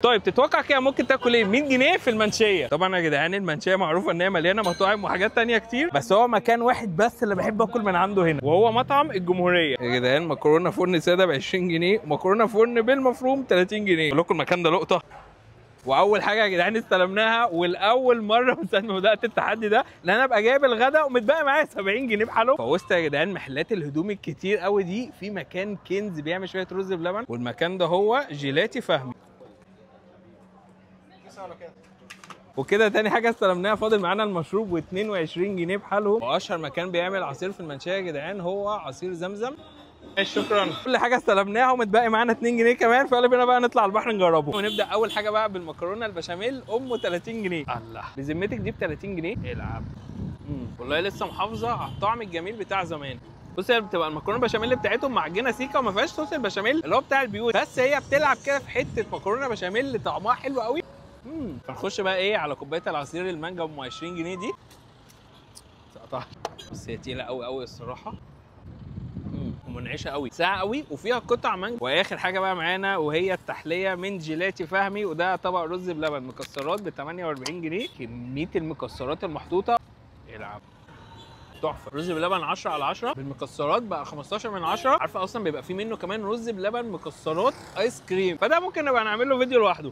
طيب تتوقع كده ممكن تاكل ايه 100 جنيه في المنشيه؟ طبعا يا جدعان المنشيه معروفة ان هي مليانة مطاعم وحاجات تانية كتير، بس هو مكان واحد بس اللي بحب اكل من عنده هنا، وهو مطعم الجمهورية. يا جدعان مكرونه فرن ساده ب 20 جنيه، ومكرونه فرن بالمفروم 30 جنيه. اقول لكم المكان ده لقطة. واول حاجة يا جدعان استلمناها ولاول مرة من ساعة ما بدات التحدي ده ان انا ابقى جايب الغدا ومتبقى معايا 70 جنيه بحاله. فوسط يا جدعان محلات الهدوم الكتير قوي دي في مكان كنز بيعمل شوية رز بلبن، والمكان ده هو جيلاتي فهمي. وكده تاني حاجة استلمناها، فاضل معانا المشروب و22 جنيه بحالهم. واشهر مكان بيعمل عصير في المنشيه يا جدعان هو عصير زمزم. شكرا. كل حاجة استلمناها ومتبقي معانا 2 جنيه كمان، فقال بينا بقى نطلع البحر نجربه. ونبدا اول حاجة بقى بالمكرونه البشاميل امه 30 جنيه. الله، بذمتك دي ب 30 جنيه؟ العب. والله لسه محافظة على الطعم الجميل بتاع زمان. بص هي بتبقى المكرونه البشاميل بتاعتهم معجنه سيكه وما فيهاش صوص البشاميل اللي هو بتاع البيوت، بس هي بتلعب كده في حتة مكرونه بشاميل طعمها حلو قوي. فنخش بقى ايه على كوباية العصير المانجا ام 20 جنيه دي. بس هي تقيلة قوي قوي الصراحة، ومنعشه قوي، ساقعه قوي، وفيها قطع مانجا. واخر حاجة بقى معانا وهي التحلية من جيلاتي فهمي، وده طبق رز بلبن مكسرات ب 48 جنيه. كمية المكسرات المحطوطه العب تحفة. رز بلبن 10 على 10 بالمكسرات بقى 15 من 10. عارفه اصلا بيبقى في منه كمان رز بلبن مكسرات ايس كريم، فده ممكن نبقى نعمل له فيديو لوحده.